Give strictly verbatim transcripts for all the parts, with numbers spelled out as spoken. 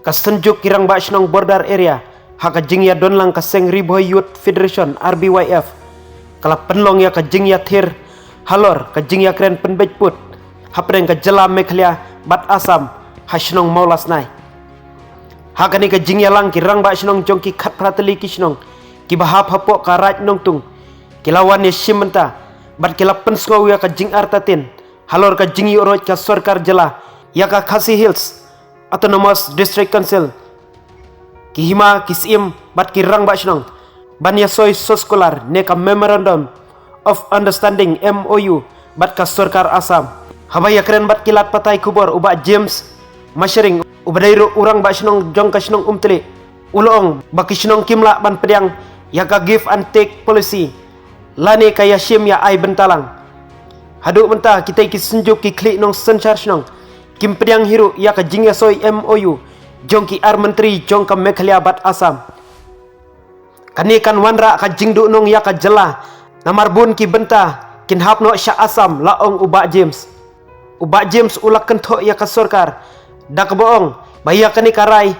Ka Synjuk ki Rangbah Shnong Border Area, ha ka jingïadonlang ka seng Ri Bhoi Youth Federation, R B Y F, ka la pynlong ïa ka jingïathir halor ka jingïakren pynbeit pud hapdeng ka jylla Meghalaya bad Assam, ha shnong Mawlasnai. Ha kane ka jingïalang ki rangbah shnong jong ki khatphra tylli ki shnong kiba hap hapoh ka Raid Nongtung, ki la wan ïashim bynta bad ki la pynsngew ïa ka jingartatien halor ka jingïuhroit ka sorkar jylla ïa ka Khasi Hills Autonomous District Council, ki hima, ki syiem bad ki rangbah shnong, ban ïasoi soskular ne ka Memorandum of Understanding, M O U, bad ka sorkar Assam. Haba ïakren bad ki lad pathai khubor u Bah James Mashering, uba dei ruh u rangbah shnong jong ka shnong Umtali, u la ong ba ki shnong kim lah ban pdiang ïa ka give and take policy lane ka ïashim ïa ai bynta lang. Haduh mynta kitei ki synjuk ki khlieh nongsynshar shnong kim pdiang hi ruh ïa ka jingïasoi M O U jong ki ar myntri jong ka Meghalaya bad Assam. Kane kan wanrah ka jingduhnong ïa ka jylla, namar bun ki bynta kin hap noh sha Assam, la ong u Bah James. U Bah James u la kynthoh ïa ka sorkar da kaba ong ba ïa kane ka rai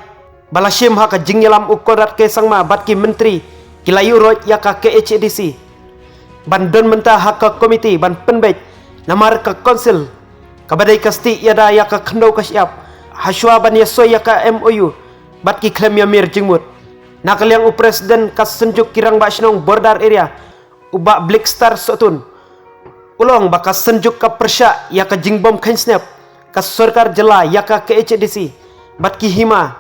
ba la shim ha ka jingïalam u Conrad K Sangma bad ki myntri, ki la ïuhroit ïa ka K H A D C ban don mynta ha ka komiti ban pynbeit, namar ka Council kaba dei ka stieh ïada ïa ka khyndew ka shyiap, hashwa ban ïasoi ïa ka M O U bad ki khlem ïamir jingmut. Na ka liang u President ka Synjuk ki Rangbah Shnong Border Area, u Bah Blickstar Sohtun, u la ong ba ka synjuk ka pyrshah ïa ka jingbym kheiñ snep ka sorkar jylla ïa ka K H A D C bad ki hima,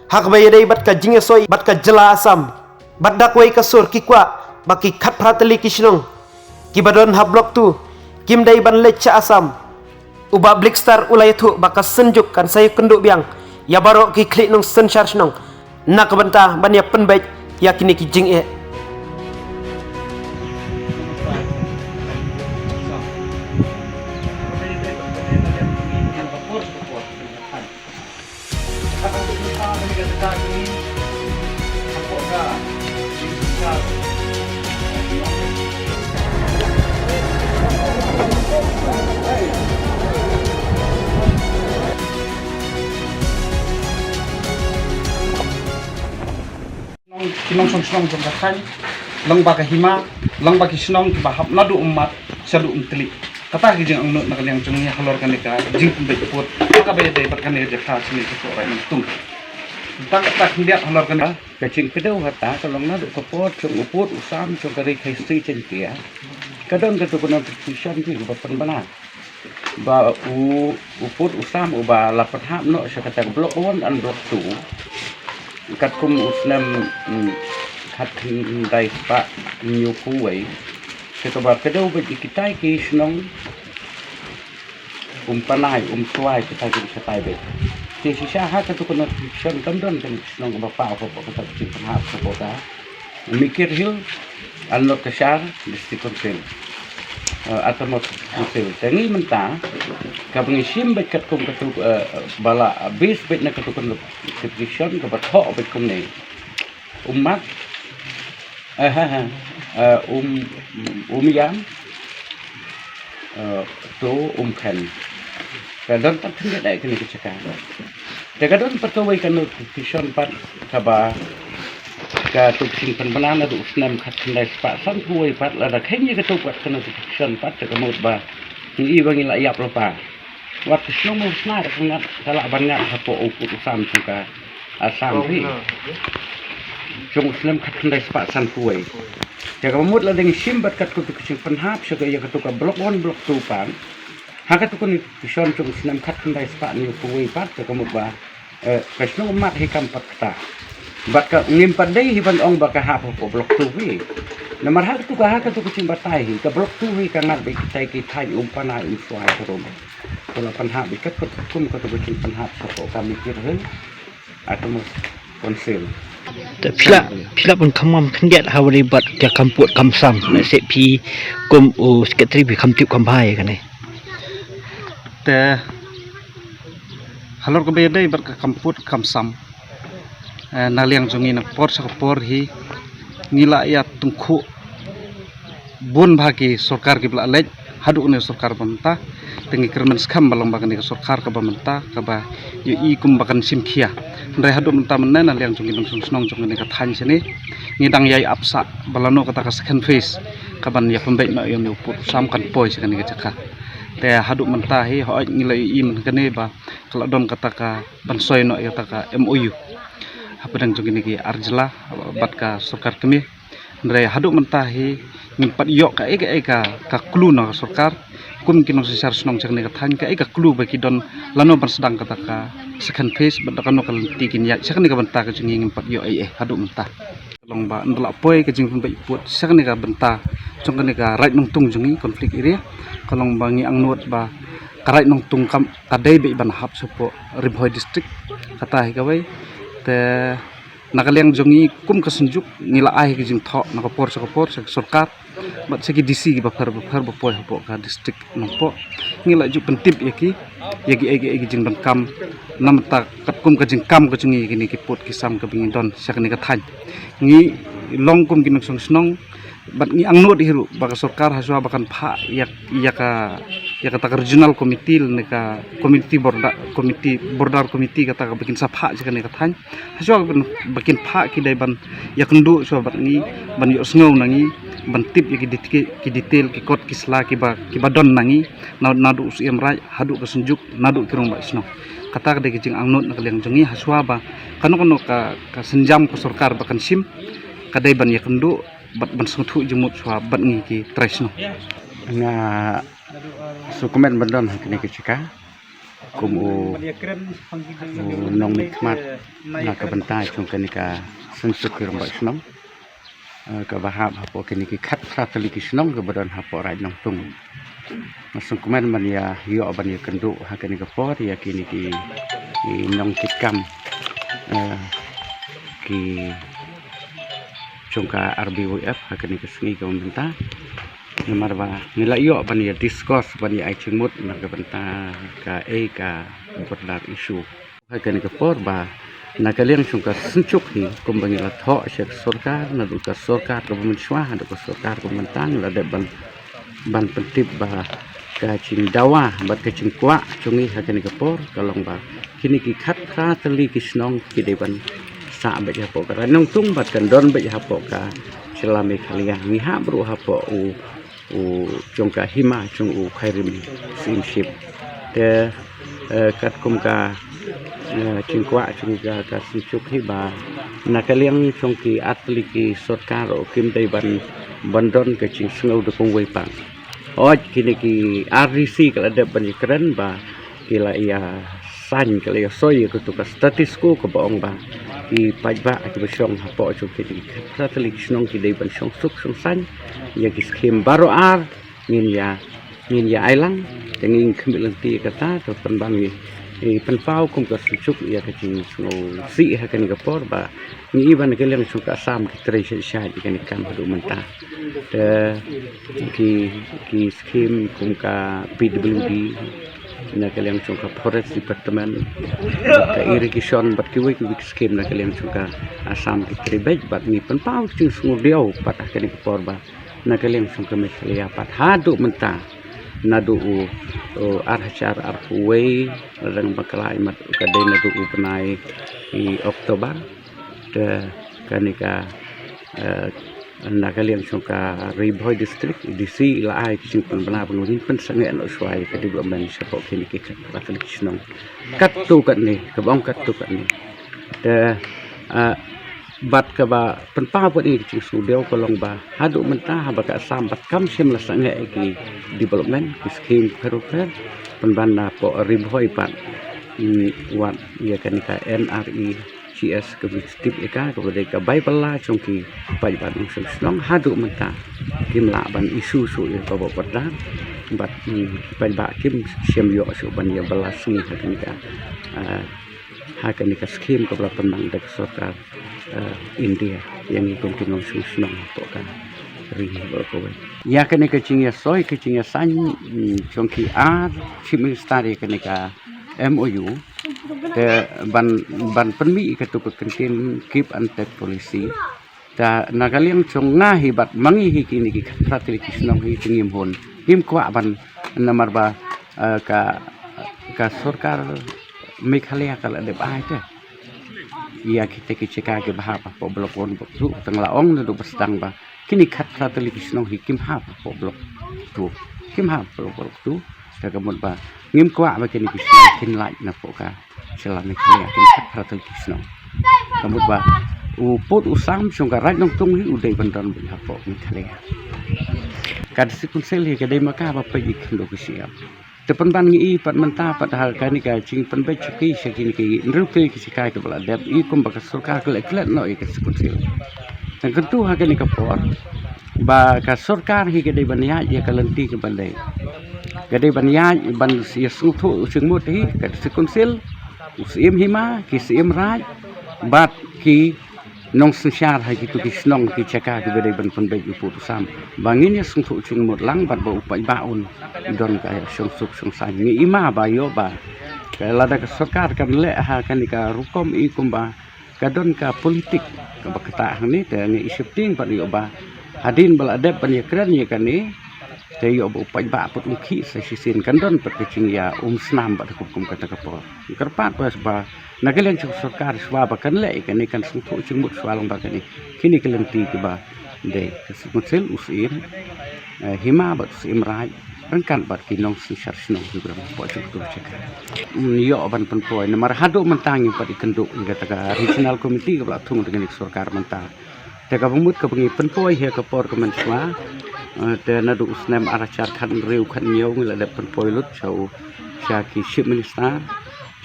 ha kaba ïadei bad ka jingïasoi bad ka jylla Assam. Bad da kawei ka sur ki kwah ba ki khatphra tylli ki shnong kiba don ha Block two kim dei ban leit sha Assam. U Bah Blickstar u la ïathuh ba ka synjuk kan sa ïakynduh biang ïa baroh ki khlieh nongsynshar shnong na ka bynta ban ïa pynbeit ïa kine ki jingeh. Ki nongshong shnong jong ka thaiñ, lyngba ka hima, lyngba ki shnong kiba hap naduh Ummat shaduh Umtali. Kata ki jingangnud na ka liang jong ngi halor kane ka jingpynbeit pud ha kaba ïadei bad kane ka jaka shane ka Raid Nongtung. Tang kata khyndiat halor kane ka jingkdew hata ka long naduh ka por jong u pud u sam jong ka Ri Khasi Jaiñtia. Ka don katu ka notification kaba pynbna ba u, u pud u sam uba la pynhap noh sha kata ka Block one and Block two, katkum u snem, mm, khatkhyndai spah hynñiewphew wei, kata ba kdew beit ïa kitai ki shnong Umpanai, Umswai, kitai ki shatai beit. Te shisha ha katu ka notification kam don kane ka shnong kaba paw hapoh kata ka jingpynhap, hapoh ka Mikir Hill and Nongtashar District Council, eh, Autonomous Council. Te ngi mynta kaba ngi shim beit katkum katu, eh, ba la base beit na katu ka notification kaba thoh beit kumne: Ummat, eh, ha, ha, eh, Um, Umiam, eh, to Umkhen. Ka don pat khyndiat eh kane ka jaka. Te ka don pat kawei ka notification pat kaba katu ka jingpynbna naduh u snem khatkhyndai spah sanphew wei pat, lada kheiñ ïa katu pat ka notification pat, te ka mut ba ngi i ba ngi la ïap lypa. Wat ka shnong Mawlasnai ka ngat, ka lah ban ngat hapoh u pud u sam jong ka Assam hi. Jong u snem khatkhyndai spah sanphew wei. Te kaba mut lada ngi shim bad katkum katu ka jingpynhap sha ka ïa katu ka Block one, Block two pat, ha katu ka notification jong u snem khatkhyndai spah hynñiewphew wei pat, te ka mut ba, eh, ka shnong Ummat hi kam pat kata. Bad ka ngim pat dei hi ban ong ba ka hap hapoh Block two hi. Namar ha katu ka, ha katu ka jingbatai hi, ka Block two hi ka ngat beit kitai ki thaiñ Umpanai, Umswai, Umtali. Ka la pynhap beit katkum katu ka jingpynhap shapoh ka Mikir Hill Autonomous Council. Te phi lah, phi lah ban kham khyndiat ha kaba ïadei bad ka kam pud kam sam, lehse phi kum u secretary phi kham tip kham bha ïa kane. Te halor kaba ïadei bad ka kam pud kam sam, eh, na liang jong ngi na ka por sha ka por hi ngi la ïa tyngkhuh bun bha ki sorkar kiba la leit, Haduh kane ka sorkar ba mynta, te ngi kyrmen skhem ba long ba kane ka sorkar kaba mynta, kaba ïohi kum ba kan shim khia. Hynrei haduh mynta mynne na liang jong ki nongshong shnong jong kane ka thaiñ shane, ngi dang ïai ap sah ba lano kata ka second phase, kaban ïa pynbeit noh ïa une u pud u sam kan poi sha kane ka jaka. Te haduh mynta hi hooid ngi la ïohi mynne kane ba ka la don kata ka ban soi noh ïa kata ka M O U hapdeng jong kine ki ar jylla bad ka sorkar kmie. Hynrei haduh mynta hi ngim pat ïoh kaei kaei ka, ka clue na ka sorkar. Kum ki nongsynshar shnong sha kane ka thaiñ kaei ka clue ba ki don lano ban sdang kata ka second phase bad da kano ka lynti kin ïaid sha kane ka bynta ka jong ngi ngim pat ïoh ei ei haduh mynta. Ka long ba ynda la poi ka jingpynbeit pud sha kane ka bynta jong kane ka Raid Nongtung jong ngi conflict area, ka long ba ngi angnud ba ka Raid Nongtung kam ka dei beit ban hap shapoh Ri Bhoi district. Kata hi kawei. Te na ka liang jong ngi kum ka Synjuk ngi la ai ka jingthoh na ka por sha ka por sha ka sorkar bad sha ki D C kiba pher ba pher ba poi hapoh ka district Nongpoh. Ngi la ju pyntip ïa ki ïa ki ei ki ei ki jingdonkam namar katkum ka jingkam ka jong ngi ïa kine ki pud ki sam kaba ngi don sha kane ka thaiñ. Ngi long kum ki nongshong shnong bad ngi angnud hi ruh ba ka sorkar ha shuwa ba kan phah ïa, ïa ka, ïa kata ka regional committee lane ka community border committee, border committee kata kaba kin sa phah sha kane ka thaiñ. Ha shuwa ba kin phah ki dei ban ïakynduh shuwa bad ngi, ban ïohsngew na ngi, ban tip ïa ki detail, ki detail, ki kot ki sla kiba, kiba don na ngi, na, naduh u Syiem Raid haduh ka Synjuk, naduh ki rangbah shnong. Kata ka dei ka jingangnud na ka liang jong ngi ha shuwa ba kano kano ka, ka sienjam ka sorkar ba kan shim ka dei ban ïakynduh bad ban sngewthuh jingmut shuwa bad ngi ki trai shnong. Nga sngewkmen ban don ha kane ka jaka kum u, u nongmihkhmat na ka bynta jong kane ka Synjuk ki rangbah shnong, eh, kaba hap hapoh kine ki khatphra tylli ki shnong kaba don hapoh Raid Nongtung. Nga sngewkmen ban ïa ïoh ban ïakynduh ha kane ka por ïa kine ki, ki nongkitkam, eh, ki jong ka R B Y F ha kane ka sngi kaba mynta. Namar ba ngi la ïoh ban ïa discuss ban ïa ai jingmut na ka bynta kaei ka border issue. Ha kane ka por ba na ka liang jong ka Synjuk hi kumba ngi la thoh sha ka sorkar, naduh ka sorkar kaba mynshuwa haduh ka sorkar kaba mynta ngi la dep ban, ban pyntip ba ka jingdawa bad ka jingkwah jong ngi ha kane ka por ka long ba kine ki khatphra tylli ki shnong ki dei ban sah beit hapoh ka Raid Nongtung bad kan don beit hapoh ka jylla Meghalaya. Ngi hap ruh hapoh u, u jong ka hima jong u Khyrim Syiemship. Te, eh, katkum ka, eh, jingkwah jong ka, ka Synjuk hi ba na ka liang jong ki ar tylli ki sorkar ruh kim dei ban, ban don ka jingsngew da kumwei pat. Hooid kine ki R D C ka la dep ban ïakren ba ki la ïa sign, ka la ïa soi ïa katu ka status quo kaba ong ba ki paidbah kiba shong hapoh jong kine ki khatphra tylli ki shnong ki dei ban shong suk shong saiñ ïa ki skhim baroh ar. Ngin ïa, ngin ïa ai lang, te ngin khmih lynti ïa kata, te pynban ngi, ngi pynpaw kum ka Synjuk ïa ka jingsngewsih ha kane ka por ba ngi i ba na ka liang jong ka Assam ki trei shai shai ïa kane ka kam haduh mynta. Te ki, ki skhim kum ka P W D na ka liang jong ka Forest Department, ka irrigation bad kiwei kiwei ki skhim na ka liang jong ka Assam ki trei beit bad ngi pynpaw jingsngewdiaw pat ha kane ka por ba na ka liang jong ka Meghalaya pat haduh mynta naduh u, u ar hajar arphew wei, la dang bakla imat ka dei naduh u bnai i October. Te kane ka, eh, na ka liang jong ka Ri Bhoi District, D C la ai ki jingpynbna ba ngin pynsangeh noh shuwa ïa ka development shapoh kine ki khatphra tylli ki shnong. Katto katne, kaba ong katto katne. Te, eh, bad kaba pynpaw pat ïa ka jingsngewdiaw ka long ba haduh mynta haba ka Assam bad kam shym la sangeh ïa ki development, ki skhim pher pher, pynban napoh Ri Bhoi pat, mm, wat ïa kane ka N R E G S kaba ngi tip ïa ka, kaba dei ka bai bylla jong ki paidbah nongshong shnong haduh mynta kim lah ban issue shuh ïa ka bor border bad, mm, ki paidbah kim shym ïoh shuh ban ïa bylla sngi ha kane ka, ah, ha kane ka skhim kaba la pynbna da ka sorkar, eh, India ïa ngi kum ki nongshong shnong hapoh ka ri baroh kawei. Ïa kane ka jingïasoi ka jingïasaiñ, mm, jong ki ar Chief Minister ïa kane ka M O U, te ban, ban pynmih ïa katu ka kyntien Give and Take Policy. Te na ka liang jong nga hi bad ma ngi hi kine ki khatphra tylli ki shnong hi te ngim hun, Ngim kwah ban namar ba, eh, ka, ka sorkar Meghalaya ka la dep ai te ïa kita ki jaka kiba hap hapoh Block One, Block Two. Tang la ong naduh ba sdang ba kine khatphra tylli ki shnong hi kim hap hapoh Block Two, kim hap hapoh Block Two. Te ka mut ba ngim kwah ba kine ki shnong kin lait napoh ka jylla Meghalaya, kine khatphra tylli ki shnong. Ka mut ba u pud u sam jong ka Raid Nongtung hi u dei ban don beit hapoh Meghalaya. Ka District Council hi ka dei ma ka ba peit ïa ki khyndew ki shyiap. Te pynban ngi i pat mynta pat ha kane ka jingpynbeit shuki sha kine ki hynriew tylli ki jaka kiba la dep, i kumba ka sorkar ka leh klet noh ïa ka District Council. Tang kyntu ha kane ka por ba ka sorkar hi ka dei ban ïaid ïa ka lynti kaba dei, ka dei ban ïaid ban ïa sngewthuh u jingmut hi ka District Council, u Syiem Hima, ki Syiem Raid bad ki nongsynshar ha kitu ki shnong ki jaka kiba dei ban pynbeit u pud u sam, ba ngin ïa sngewthuh u jingmut lang bad ba u paidbah un don ka shongsuk shongsaiñ. Ngi i ma ba ïoh ba ka lada ka sorkar kan leh ha kane ka rukom i kumba ka don ka politik kaba ktah hangne, te ngi i sheptieng bad ïoh ba hadien ba la dep ban ïakren ïa kane, te ïoh ba u paidbah pat un khih sa shisien, kan don pat ka jingïa um snam bad ha kum kata ka por. Kyrpad ba, ba na ka liang jong ka sorkar shuwa ba kan leh ïa kane kan sngewthuh jingmut shuwa lang ba kane, kine ki lynti kiba dei ka District Council, u Syiem, eh, Hima bad u Syiem Raid ryngkat bad ki nongsynshar shnong kiba don hapoh jong ka jaka. Hmm, ïoh ban pynpoi namar haduh mynta ngim pat ïakynduh ïa kata ka regional committee kaba la thung da kane ka sorkar mynta. Te kaba mut kaba ngi pynpoi ha ka por ka mynshuwa, eh, te naduh u snem ar hajar khathynriew khathynñiew ngi la dep pynpoi lut sha u, sha ki Chief Minister,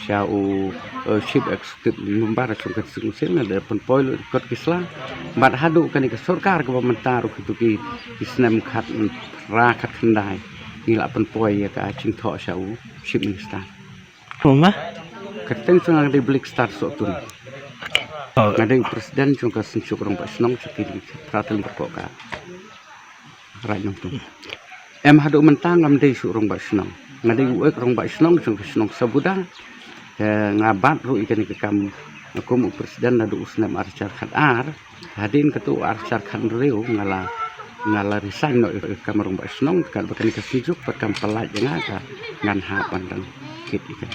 sha u, eh, Chief Executive Member jong ka District Council, ngi la dep pynpoi lut kot ki sla. Bad haduh kane ka sorkar kaba mynta ruh kitu ki, ki snem khatphra khatkhyndai ngi la pynpoi ïa ka jingthoh sha u Chief Minister. Mama? Ka kyrteng jong nga dei Blixstar Sohtun. Oh. Nga dei u president jong ka Synjuk Rangbah Shnong jong ki khatphra tylli hapoh ka Raid Nongtung. Em, haduh mynta ngam dei shuh rangbah shnong. Nga dei u ek rangbah shnong jong ka shnong Sabuda. Te nga bat ruh ïa kane ka kam kum u president naduh u snem ar hajar khatar. Hadien katu ar hajar khathynriew nga la, nga la resign noh ïa ka kam rangbah shnong, katba kane ka Synjuk pat kam pynlait ïa nga, ka ngan hap ban dang kit ïa ka.